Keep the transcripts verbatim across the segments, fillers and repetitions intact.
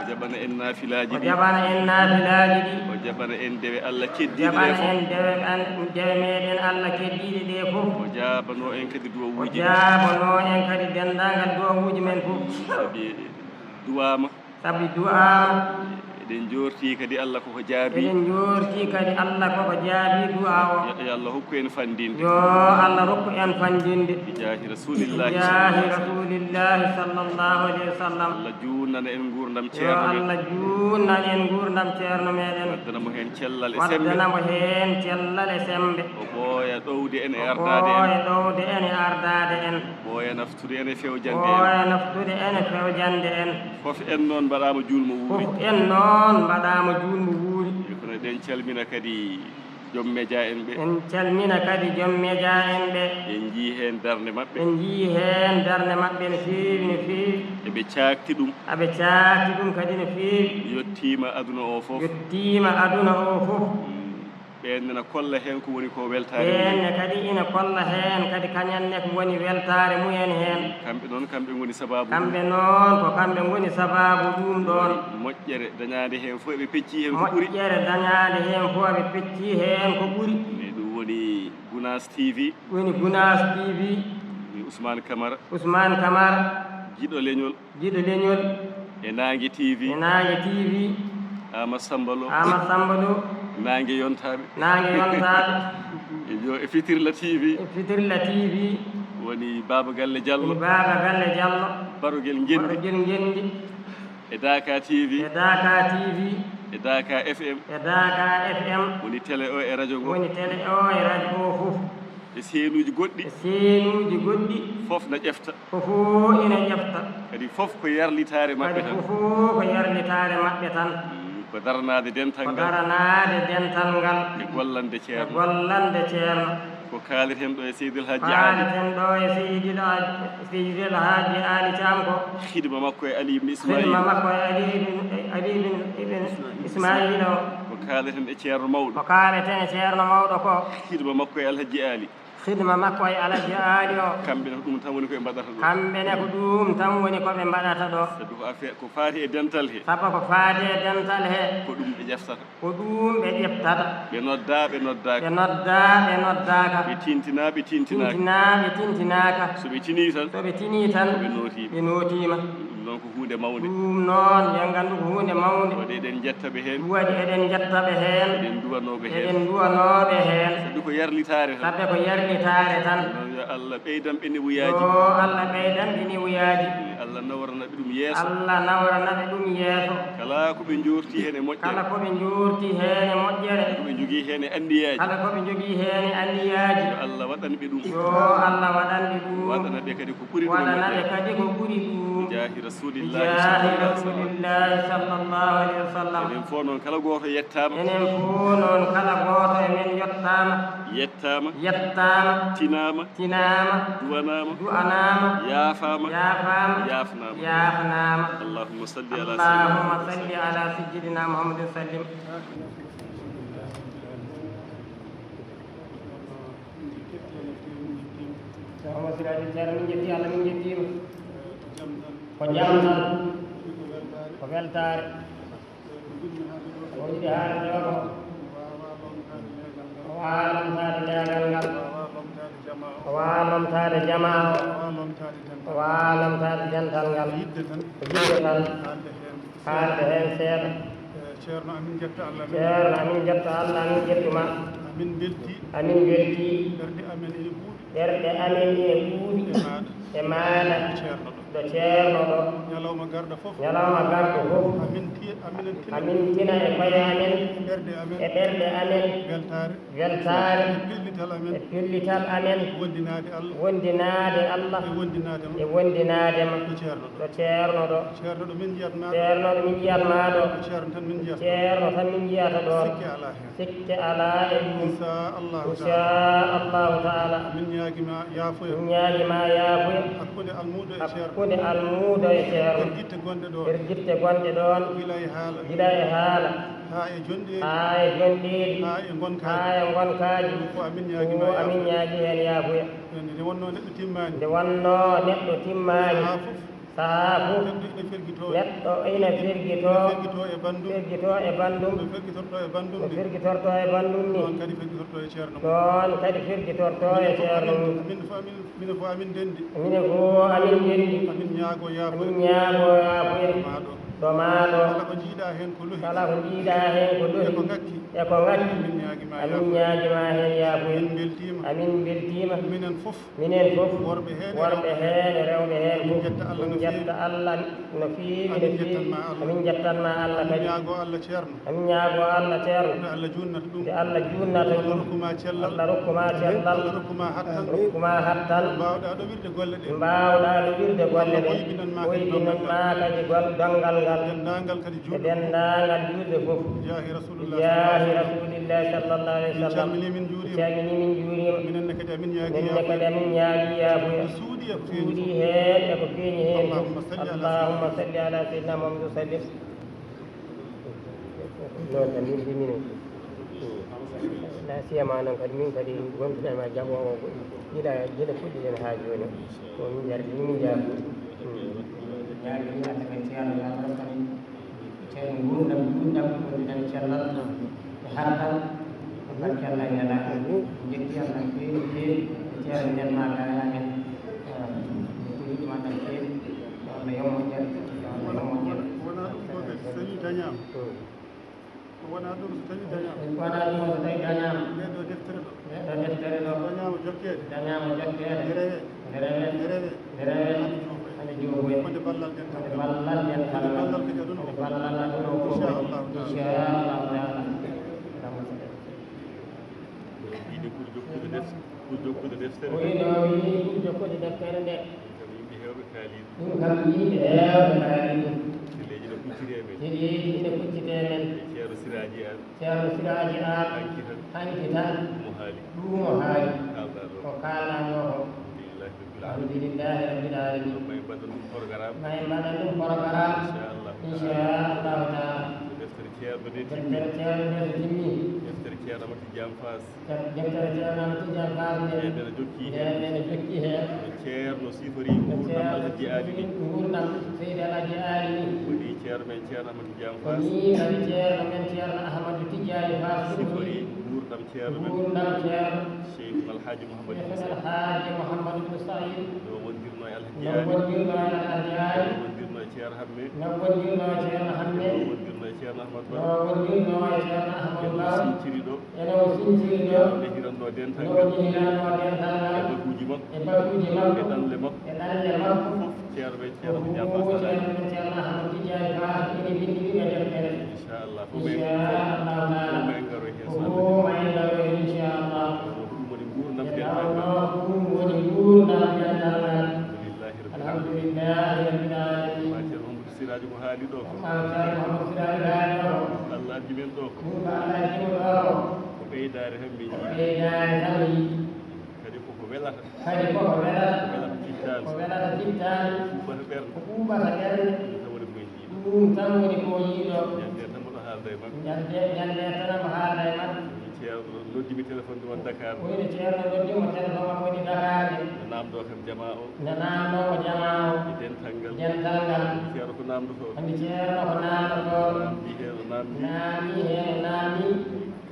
Jaɓana en naafilaaji ɗi. O jaɓana en naafilaaji ɗi. O jaɓana en dewe Allah keddiiɗe ɗe fof. Jaɓana en dewe an-, dewe meɗen Allah keddiiɗe ɗe fof. O jaabano en kadi duwawuuji. O jaabano en kadi denndaangal duwawuuji men fof. Sabi duwaama. Sabi duwaama. Eɗen njoorti kadi Allah koko jaabi. Eɗen njoorti kadi Allah koko jaabi du'a o. Yo, yo Allah hokku en fanndinde. Yo Allah rokku en fanndinde. Bi jaahi Rasulillahi. Bi jaahi Rasulillahi sallallahu alayhi wa sallam. Allah juutnana en nguurndam ceerno men. Yo Allah juutnan en nguurndam ceerno meɗen. Waddana mo heen cellal e semmbe. Waddana mo heen cellal e semmbe. O ɓooya ɗowde en e ardaade en. O ɓooya ɗowde en e ardaade en. Ɓooya naftude en e fewjande en. Ɓooya naftude en e fewjande en. Fof en noon mbaɗaama juulmo wuuri. Fof en noon mbaɗaama juulmo wuuri. E kono eɗen calmina kadi joom media en ɓe. En calmina kadi joom media en ɓe. En njii heen darnde maɓɓe. En njii heen darnde maɓɓe no feewi, no feewi. Eɓe caakti ɗum. Aɓe caakti ɗum kadi no feewi. Yottiima aduna o fof. Yottiima aduna o fof. Mm. Ɓeen nena kolla heen ko woni ko weltaare mumen. Ɓeen ne kadi ina kolla heen kadi kañan ne ko woni weltaare mumen heen. Kamɓe noon, kamɓe ngoni sabaabu ɗum. Kamɓe noon, ko kamɓe ngoni sabaabu ɗum ɗoon. Moƴƴere dañaande heen fof, eɓe peccii heen ko ɓuri. Moƴƴere dañaande heen fof, eɓe peccii heen ko ɓuri. Eyi, ɗum woni Gunaas T V. Woni Gunaas T V. Mi Ousmane Camara. Ousmane Camara. Giɗo leñol. Giɗo leñol. E Naange T V. E Naange T V. Aamadu Sammba Lo. Aamadu Sammba Lo. Naange yontaaɓe. Naange yontaaɓe. E jo-, e Fitirla T V. E Fitirla T V. Woni Baaba Galle Diallo. Woni Baaba Galle Diallo. Barogel Ngenndi. Barogel Ngenndi. E Daaka T V. E Daaka T V. E Daaka F M. E Daaka F M. Woni télé o e radio ngo. Woni télé o e radio o fof. E seenuuji goɗɗi. E seenuuji goɗɗi. Fof na ƴefta. Fof ina ƴefta. Kadi fof ko yarlitaare maɓɓe tan. Kadi fof ko yarlitaare maɓɓe tan. Mm, ko daranaade dental ngal. Ko daranaade dental ngal. E gollande ceerno. E gollande ceerno. Ko kaaleten ɗo e Seydi El Hadji Ali. Kaaleten ɗo e Seydi El Hadji, Seydi El Hadji Ali Thiam ko. Hidma makko e Ali ibn Ismail. Hidma makko e Ali ibn, Ali ibn, ibn Ismail o. Ko kaaleten e ceerno mawɗo. Ko kaaleten e ceerno mawɗo ko. Hidma makko e Alhaji Ali. Hidma makko e Alhaji Ali o. Kamɓe ne ko ɗum tan woni ko ɓe mbaɗata ɗo. Kamɓe ne ko ɗum tan woni ko ɓe mbaɗata ɗo. Sabu ko affaire, ko faati e dental he. Sabu ko faati e dental he. Ko ɗum ɓe ƴeftata. Ko ɗum ɓe ƴeftata. Ɓe noddaa, ɓe noddaaka. Ɓe noddaa, ɓe noddaaka. Ɓe tintinaa, ɓe tintinaaka. Tintinaa, ɓe tintinaaka. So ɓe tinii tan. So ɓe tinii tan. Ɓe nootiima. Ɓe nootiima. Ɗum noon ko huunde mawnde. Ɗum noon, yo nganndu ko huunde mawnde. Waɗi eɗen njetta ɓe heen. Waɗi eɗen njetta ɓe heen. Eɗen nduwanoo ɓe heen. Eɗen nduwanoo ɓe heen. Sabi ko yarlitaare tan. Sabi ko yarlitaare tan. Ɗum noon yo Allah ɓeydan ɓe newuyaaji. Yo Allah ɓeydan ɓe newuyaaji. Allah nawrana ɓe ɗum yeeso. Allah nawrana ɓe ɗum yeeso. Kala ko ɓe njoorti heen e moƴƴere. Kala ko ɓe njoorti heen e moƴƴere. Ko ɓe njogii heen e anniyaaji. Kala ko ɓe njogii heen e anniyaaji. Yo Allah waɗan ɓe ɗum. Yo Allah waɗan ɓe ɗum. Waɗana ɓe kadi ko ɓuri ɗum e moƴƴere. Waɗana ɓe kadi ko ɓuri ɗum. Jaahi Rasulillahi. Jaahi sallallahu alaihi wasallam. Rasulillahi sallallahu alaihi wasallam. Enen fof noon kala gooto yettaama. Enen fof noon kala gooto e men yettaama. Yettaama. Yettaama. Tinaama. Tinaama. Duwanaama. Duwanaama. Yaafaama. Yaafaama. Yaafnaama. Yaafnaama. Allahumma salli ala Allahumma sayyidina salli ala sayyidina Muhammadin sallim. Allahumma salli ala sayyidina, min njetti Allah, min njettiima. Ko jam tan. Ko weltaare. O yiɗi haalde ɗo ko. O waawaa lomtaade leegal ngal. O waawaa lomtaade jamaa o. O waawaa lomtaade dental ngal. Ko yidde tan. Haalde heen seeɗa. Ceerno, amin njetta Allah, amin njetta Allah, amin njettu ma. Amin mbeltii. Amin mbeltii. Ɓerɗe amen ene ɓuuɓi. Ɓerɗe amen ene ɓuuɓi. E maaɗa. E maaɗa. Ceerno ɗo. Ɗo ceerno ɗo. Ñalawma garɗo fof. Ñalawma garɗo fof. Amin ti-, amin tina. Amin tina e koye amen. E ɓerɗe amen. E ɓerɗe amen. Weltaare. Weltaare. E pellital amen. E pellital amen. Wonndinaade Allah. Wonndinaade Allah. E wonndinaade ma. E wonndinaade ma. Ɗo ceerno ɗo. Ɗo ceerno ɗo. Ceerno ɗo min njiyat ma. Ceerno ɗo min njiyat ma ɗo. Ko ceerno tan min njiyata. Ceerno tan min njiyata ɗo. Sikke alaa heen. Sikke alaa e ɗum. Inchallahu taala. Inchallahu taala. Min ñaagi ma yaafoya. Min ñaagi ma yaafoya. Hakkunde almuudo e ceerno. Hakkunde almuudo e ceerno. Nder gitte gonɗe ɗoon. Nder gitte gonɗe ɗoon. Gila e haala. Gila e haala. Haa e jonɗeeri. Haa e jonɗeeri. Haa e ngonkaaji. Haa e ngonkaaji. Ɗum ko amin ñaagi ma yaafoya. Ɗum ko amin ñaagi heen yaafoya. Nde wonnoo neɗɗo timmaani. Nde wonnoo neɗɗo timmaani. Sahaa fof. Sahaa fof, neɗɗo ina fergitoo, fergitoo e banndum, fergitortoo e banndum, no fergitortoo e banndum ni, noon kadi fergitortoo e ceerno mum, noon kadi fergitortoo e ceerno mum. Minen fof amin ndenndi. Minen fof amin ndenndi. Amin ñaagoo yaafoyde. Amin ñaagoo yaafoyde. Maaɗo. To maaɗo. Kala ko njiiɗaa heen ko lohi. Kala ko njiiɗaa heen ko lohi. E ko ngakki. E ko ngakki. Amin ñaagi ma yaafoyde. Amin ñaagi ma heen yaafoyde. Min mbeltiima. Amin mbeltiima. Minen fof. Minen fof. Worɓe heen e rewɓe heen. Worɓe heen e rewɓe heen fof. Min njetta Allah no feewi. Min njetta Allah no feewi, no feewi. Amin njettan ma Allah. Amin njettan ma Allah kadi. Amin ñaagoo Allah ceerno. Amin ñaagoo Allah ceerno. Nde Allah juutnata ɗum. Nde Allah juutnata ɗum. Allah rokku ma cellal. Allah rokku ma cellal. Allah rokku ma hattan. Allah rokku ma hattan. Mbaawɗaa ɗowirde golle ɗe. Mbaawɗaa ɗowirde golle ɗe. Allah hoyɓinan ma kadi golle ɗe. Hoyɓinan ma kadi gol-, donngal ngal. Denndaangal kadi juulɓe. E denndaangal juulɓe fof. Jaahi Rasulullah. Jaahi Rasulillah sallallahu alayhi wa sallam. Min calminii, min njuuriima. Min calminii, min njuuriima. Minen ne kadi amin ñaagii yaafuya. Minen ne kadi amin ñaagii yaafuya. Ko suuɗii e ko feeñi. Suuɗii heen e ko feeñi heen. Allahumma salli ala sayyidina Muhammad wa sallim. Noon tan min mbimino. La siyama noon kadi min kadi wondude e ma jam o, o gila, gila fuɗɗiɗen haa jooni. Ko min njardi, min njaafo. Ñaagiri Allah men ceerno, Allah rokkani ceerno nguurndam juutnde, wondude e cellal e hattan. Barke Allah e nelaaɗo. Njetti Allah no feewi, no feewi. Ceerno, nden ma gaayaa men. Ko yiɗi ma tan feewi. Yo Allah yo moƴƴere. Yo Allah yo moƴƴere. Wonaa ɗum ko kadi so tawii dañaama. Ko wonaa ɗum so tawii dañaama. Wonaa ɗum so tawii dañaama. Ndee ɗoo deftere ɗoo. Ndee ɗoo deftere ɗoo. Dañaama jokkeede. Dañaama jokkeede. Nde rewee. Nde rewee. Nde rewee. Nde rewee. Hande juufoy. Hande juufoy. Wonde ballal dental. Wonde ballal dental. Wonde ballal kadi aduna o. Wonde ballal aduna o. Inchallahu taala. Inchallahu taala. Allahumma salli. Ɗiɗi pour jokkude def-, pour jokkude deftere. O wiino, o wiini pour jokkude deftere nde. Ɗum kam yimɓe heewɓe kaaliiɓe. Ɗum kam yimɓe heewɓe kaaliiɓe. Kelleeji no kucciti e men. Kelleeji ina kucciti e men. E Ceerno Siraaji Aan. Ceerno Siraaji Aan. Hanki tan. Hanki tan. Ɗum o haali. Ɗum o haali. Kaalɗaa ɗo. Ko kaalɗaa ɗo ko. Alhamdulillahi rabbil aalamiin. Alhamdulillahi rabbil aalamiin. May mbaɗen ɗum programme. May mbaɗen ɗum programme. Inchallahu taala. Inchallahu taala. Ko deftere Ceerno nde timmi. Deftere Ceerno nde so timmi. Deftere Ceerno Amadou Tidiane Faas. Deftere Ceerno Amadou Tidiane Faas nde. Nde, nde no jokki heen. Nde, nde no jokki heen. No Ceerno sifori nguurndam Alhaji Aali ni. Nguurndam Seydi Alhaji Aali ni. Woni Ceerno men Ceerno Amadou Tidiane Faas. Ko nii kadi Ceerno men Ceerno Amadou Tidiane Faas. Sifori nguurndam Ceerno men. Nguurndam Ceerno. Cheikhul Alhaji Mouhamadou Cheikhul Alhaji Mouhamadou Ibn Saïd. No wondirno e Alhaji Aali. No wondirno e Alhaji Aali. No wondirno e Ceerno Hamme. No wondirno e Ceerno Hamme. No wondirno e Ceerno Ahmad Ba. No wondirno e Ceerno Ahmad Ba. Ene o sinciri ɗo. Ene o sinciri ɗo. Ene o nehiranno dental ngal. Ene o nehiranno dental ngal. E bakuuji makko. E bakuuji makko. E ɗanle makko. E ɗanle makko. Fof Ceerno men Ceerno Tidiane Faas. Fof Ceerno men Ceerno Ahmad Tidiane Faas ene winndi ɗum e deftere. Inchallah. Fof ma en, inchallahu taala. Fof ma en ngaro heen. Fof ma en ngaro heen, inchallah. Ɗum woni nguurndam dental ngal. Ɗum woni nguurndam dental ngal. Alhamdulillahi rabbil aalamiin. Alhamdulillahi rabbil aalamiin. Ma Ceerno Mamadou Siraaji ko haali ɗo ko. Ceerno Mamadou Siraaji haali ɗo ko. Allah addi men ɗo ko. Ɗum ko Allah addi men ɗo ko. Ko ɓeydaare tan min njiɗi. Ko ɓeydaare tan min njiɗi. Kadi koko welata. Kadi koko welata. Welata tittaani. Ko welata tittaani. Ɓuuɓata ɓernde. Ko ɓuuɓata ɓernde. Ɗum tan woni ko min njiɗi. Ɗum tan woni ko min njiɗi ɗo. Ñande tan mboɗo haalda e maɓɓe. Ñande, ñande tan mboɗo haalda e maɓɓe. Ceerno noddi mi téléphone ɗum won Dakar. Ko woni Ceerno noddi mo téléphone makko woni Dakar. Nde naamnoo kam jamaa o. Nde naamnoo mo jamaa o. E dental ngal. Dental ngal. Ceerno ko naamndotoo. Anndi Ceerno ko naamndotoo. Naamndii heen, o naamndii. Naamndii heen, o naamndii.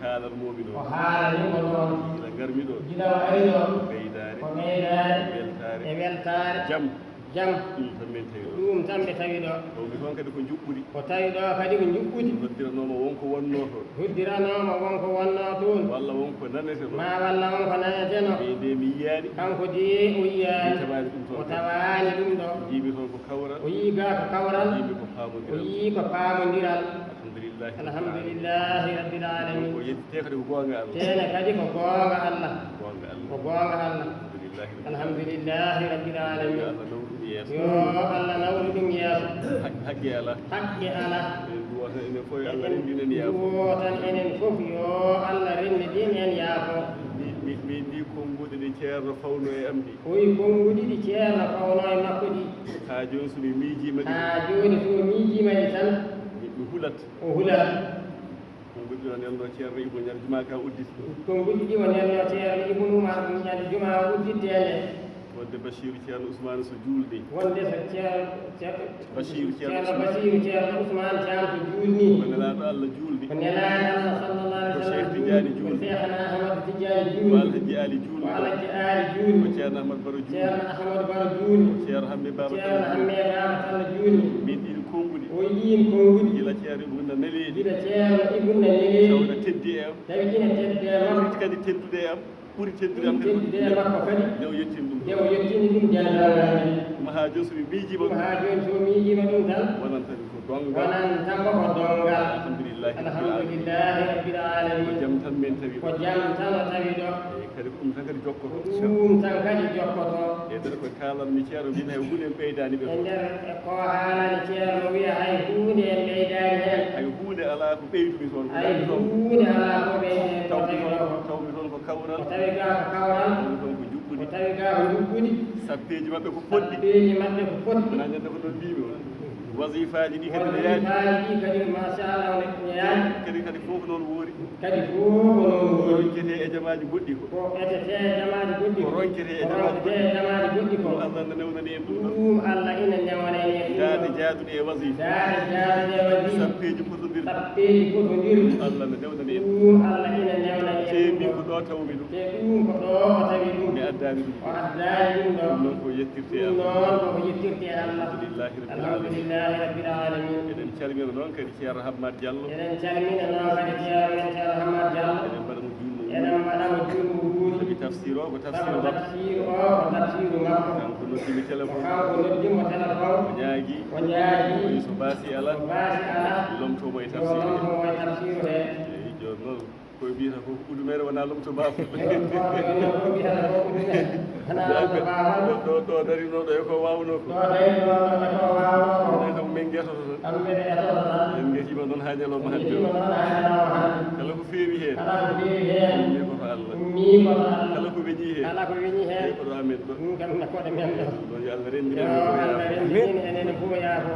Kaalan moomi noon. O haalani mo noon. Gila ngarmi ɗo. Gila o ari ɗo. Ko ɓeydaare. Ko ɓeydaare. E weltaare. E weltaare. Jam. Jam. Ɗum tan min tawi ɗo. Ɗum tan ɓe tawi ɗo. Taw mi toon kadi ko njuɓɓudi. O tawi ɗo kadi ko njuɓɓudi. Hoddiranooma won ko wonnoo toon. Hoddiranooma won ko wonnoo toon. Walla won ko naneteno. Ma walla won ko naneteno. Nde, nde mi yiyaani. Kanko de o yiyaani. Mi tawaani ɗum toon. O tawaani ɗum ɗo. Njiimi toon ko kawral. O yii ga ko kawral. Njiimi ko paamondiral. O yii ko paamondiral. Alhamdulillahi. Alhamdulillahi rabbil aalamiin. Ko yettitee kadi ko goonga Allah. Tene kadi ko goonga Allah. Goonga Allah. Ko goonga Allah. Alhamdulillahi rabbil aalamiin. Alhamdulillahi rabbil aalamiin. Yo Allah nawru ɗum yeeso. Yo Allah nawru ɗum yeeso. Haq-, haqqe alaa. Haqqe alaa. Enen ɗum wootan enen fof yo Allah renndin en yaafo. Ɗum wootan enen fof yo Allah renndin en yaafo. Mi, mi, mi, mi konnguɗi ɗi Ceerno fawnoo e am ɗi. O wiyi konnguɗi ɗi Ceerno fawnoo e makko ɗi. Haa jooni so mi miijiima ɗi. Haa jooni so o miijiima ɗi tan. Mi, mi hulat. O hulat. Konnguɗi ɗi o nelno Ceerno Ibnu ñande juma ka udditi. Konnguɗi ɗi o nelno Ceerno Ibnu Umar ñande juma o udditde nde. Ko Wonde Basiiru Ceerno Usmaani so juulni. Wonde so Ceer-, Ceer-, Basiiru Ceerno Ceerno Usmaani. Basiiru Ceerno Usmaani Caam so juulni. Ko Nelaaɗo Allah juulni. Ko Nelaaɗo Allah sallallahu alayhi wa sallam. Ko Cheikh Tidiane juulni. Ko Cheikhna Ahmad Tidiane juulni. Ko Alhaji Ali juulni. Ko Alhaji Ali juulni. Ko Ceerno Ahmad Baro juulni. Ceerno Ahmad Baro juulni. Ko Ceerno Hammet Baba Talla juulni. Ceerno Hammet Baba Talla juulni. Min ɗiɗi konnguɗi. O yiɗi en konnguɗi. Gila Ceerno Ibunna neleeɗi. Gila Ceerno Ibunna neleeɗi. Taw ina teddi e am. Tawi ina teddi e am. Ɓuri kadi teddude e am. Ɓuri teddude am kadi. Ɓuri teddude e makko kadi. Nde o yettini ɗum. Nde o yettini ɗum dental ngal. Ɗum haa jooni so mi miijiima ɗum. Ɗum haa jooni so miijiima ɗum tan. Wonanta mi ko donngal. Wonanta mo ko donngal. Alhamdulillahi rabbil alamin. Alhamdulillahi rabbil alamin. Ko jam tan min tawi. Ko jam tan o tawi ɗo. Eyi, kadi ko ɗum tan kadi jokkoto. Ko ɗum tan kadi jokkoto. E nder ko kaalanmi Ceerno, mbimi hay huunde en ɓeydaani ɓe. E nder ko haalani Ceerno, wiya hay huunde en ɓeydaani heen. Hay huunde alaa ko ɓeydumi toon, ko hay huunde alaa ko ɓeyde. Tawmi toon, tawmi toon ko kawral. Ko tawi gaa ko kawral. Tawmi toon ko njuɓɓudi. Ko tawi gaa ko njuɓɓudi. Sappeeji maɓɓe ko potɗi. Sappeeji maɓɓe ko potɗi. Wonaa ñande ko noon mbimi on. Wasifaaji ɗi kadi ne yaaji. Wasifaaji ɗi kadi, machallah, ne yaaji. Kadi, kadi fof ko noon woori. Kadi fof ko noon woori. Ko roñcetee e jamaaji goɗɗi ko. Ko etete e jamaaji goɗɗi ko. Ko roñcetee e jamaaji goɗɗi ko. Ɗum Allah ne newnani en ɗum ɗo. Ɗum Allah ina newnani en ɗum ɗo. Daaɗe jaaduɗe e wasifa. Daaɗe jaaduɗe e wasifa. Sappeeji potondirɗi. Sappeeji potondirɗi. Ɗum Allah ne newnani en ɗum. Ɗum Allah ina newnani en ɗum ɗo. Te min ko ɗo tawmi ɗum. Te ɗum ko ɗo o tawi ɗum. Mi addaani ɗum. O addaani ɗum ɗo. Ɗum noon ko yettirte e Allah. Ɗum noon ko ko yettirte e Allah. Alhamdulillahi rabbil alamin. Alhamdulillahi rabbil alamin. Eɗen calmina noon kadi Ceerno Hammat Diallo. Eɗen calmina noon kadi Ceerno men Ceerno Hammat Diallo. Eɗen mbaɗa mo juulno wuuri. Eɗen mbaɗa mo juulno wuuri. Sabi tafsir o ko tafsir makko. Sabu tafsir o ko tafsiru makko. Kanko noddi mi téléphone. Kanko noddi mo téléphone. O ñaagi. O ñaagi. O wi so baasi alaa. So baasi alaa. Lomtoo mo e tafsir he. Lomtoo mo e tafsir he. Eyi, jooni noon. Ko ɓe mbiyata ko udumere wonaa lomto baafal. Ko ɓe mbiyata ko udumere wonaa lomto baafal. Ɗo, ɗo, ɗo darinooɗo e ko waawnoo ko. Ɗo darinooɗo e ko waawnoo ko. Minen kam min ngetoto tan. Kam min ngetoto tan. En ngetiima noon haa ñalawma hannde. Ngetiima noon haa ñalawma hannde. Kala ko feewi heen. Kala ko feewi heen. Ummii ko to Allah. Ummii ko to Allah. Kala ko weñii heen. Kala ko weñii heen. Eyi, ko ɗo amen ɗo. Ɗum kam ne koɗo men ɗo. Ɗum ɗo yo Allah renndin en. Yo Allah renndin en enen fof yaafo.